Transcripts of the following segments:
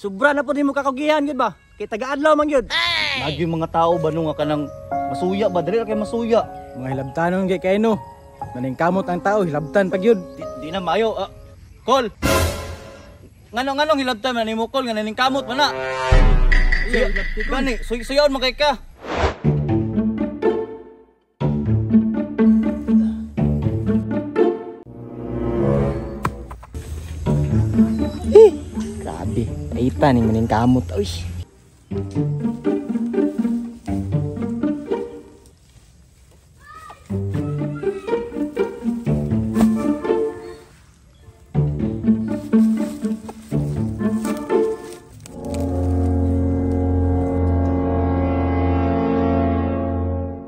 Sobra na po nimo kakugihan gyud ba? Kay taga-adlaw man gyud. Lagi mga tao ba no nga kanang masuya ba dili ra kay masuya. Mga hilabtanon kay kay no. Maningkamot ang tao, hilabtan pag yun. Di na maayo. Kol. Nganong hilabtan man nimo kol nga naningkamot man na. Gani, suyaon man kay ka. Eh, grabe. Paita ning maningkamot. Uy.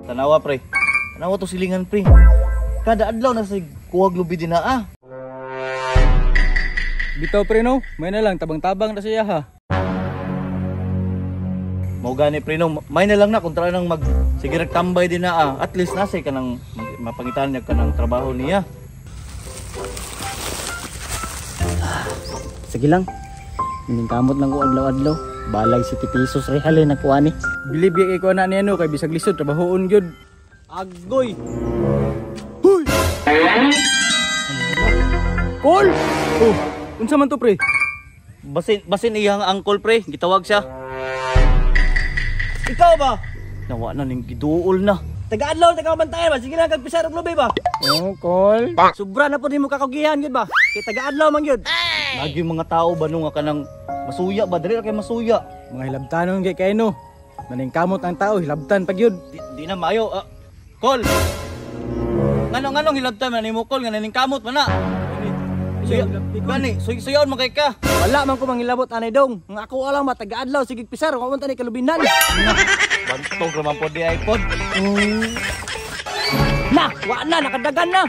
Tanawa pre. Tanawa to silingan pre. Kada adlaw na sa kuwag lubi din na ah. Bitaw pre no, may na lang tabang-tabang na siya ha. Mao gani pre no, may na lang na kontra nang mag sige nagtambay din na ah. At least nasa ka nang mapangitan niya ka ng trabaho niya. Sige lang. Maningkamot lang ko adlaw-adlaw. Balag 7 pesos re halin nakuha ni. Bilib kay ko na niya no kay bisag lisod trabahoon gyud. Agoy. Huy! Kol! Oh, unsa man to pre? Basin iyang angkol pre, gitawag siya. Ikaw ba? Nawa na ning giduol na. Taga-adlaw taga bantayan ba? Sige lang kag pisar og lubi ba? Oh, kol. Sobra na po nimo kakugihan gyud ba? Kay taga-adlaw man gyud. Lagi mga tao ba no nga kanang masuya ba dili ra kay masuya. Mga hilabtanon kay kay no. Maningkamot ang tao, hilabtan pag yun. Di na maayo. Kol. Nganong hilabtan man nimo kol nga naningkamot man na. Gani, suyaon man kay ka. Wala man ko mangilabot anay dong. Nga ako alang ba taga-adlaw sige pisar wa man tani kalubinan. Bantog ra man pod di iPod. Na, wa na nakadagan na.